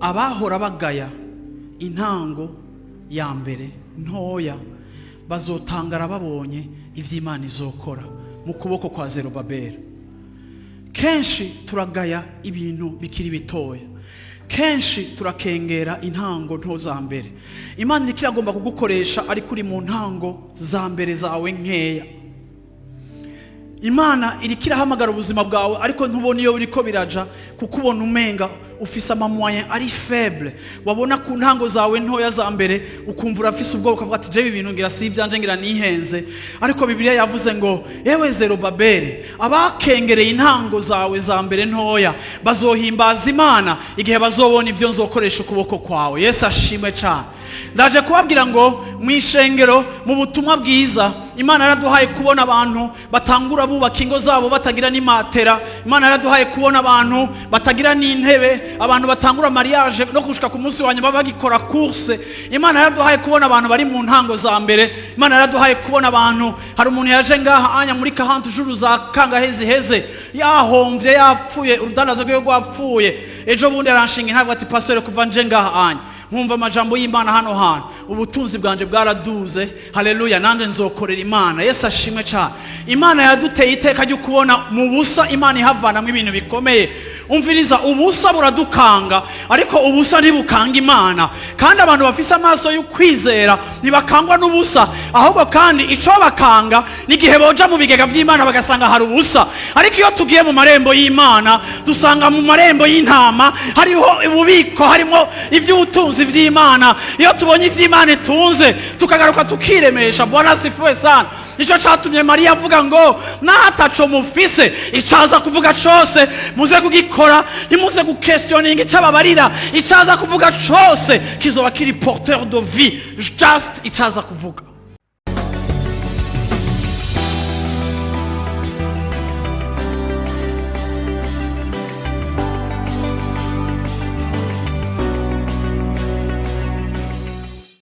Abahora bagaya intango ya mbere ntoya bazotangara babonye ivy'Imana izokora mu kuboko kwa Zerubabeli. Kenshi turagaya ibintu bikiri bitoya, kenshi turakengera intango nto za mbere. Imana iriko iragomba kugukoresha, ariko uri mu ntango za mbere zawe nkeya. Imana iriko irahamagara ubuzima bwawe, ariko ntubona iyo biriko biraja, kuko ubona umenga ufise ama moyens ari faible. Wabona ku ntango zawe ntoya za mbere, ukumva urafise ubwoba, ukavuga ati: "Jewe ibintu ngira si ivyanje, ngira nihenze." Ariko Bibiliya yavuze ngo: "Ewe Zerubabeli, abakengereye intango zawe za mbere ntoya bazohimbaza Imana igihe bazobona ivyo nzokoresha ukuboko kwawe." Yesu ashimwe cane. Ndaje kubabwira ngo mu ishengero, mu butumwa bwiza, Imana yaraduhaye kubona abantu batangura bubaka ingo zabo batagira n'imatera. Imana yaraduhaye kubona abantu batagira n'intebe, abantu batangura mariage no gushika ku munsi wa nyuma bagikora course. Imana yaraduhaye kubona abantu bari mu ntango za mbere. Imana yaraduhaye kubona abantu. Hari umuntu yaje ngaha anya muri kahantu juru za kangahe ziheze, yahomvye, yapfuye, urudandazo rwiwe rwapfuye. Ejo bundi aranshinga intabwo ati: "Pastor, kuva nje ngaha anya nkumva amajambo y'Imana hano hantu, ubutunzi bwanje bwaraduze. Haleluya, nanje nzokorera Imana." Yesu ashimwe cyane. Imana yaduteye iteka ryo kubona mu busa Imana ihavanamo ibintu bikomeye. Umviriza, ubusa buradukanga, ariko ubusa ntibukanga Imana. Kandi abantu bafise amaso y'ukwizera ntibakangwa n'ubusa, ahubwo kandi ico bakanga n'igihe boja mu bigega vy'Imana bagasanga hari ubusa. Ariko iyo tugiye mu marembo y'Imana, dusanga mu marembo y'intama hariho ububiko, harimo iby'ubutunzi vy'Imana. Iyo tubonye ivy'Imana itunze, tukagaruka tukiremesha. Bwana asifiwe sana. Nicyo catumye Mariya avuga ngo nataco mufise, icaza kuvuga cose muze kugikora, ntimuze guquestioninga ico ababarira. Icaza kuvuga cose kizoba kiri porteur de vie, just icaza kuvuga.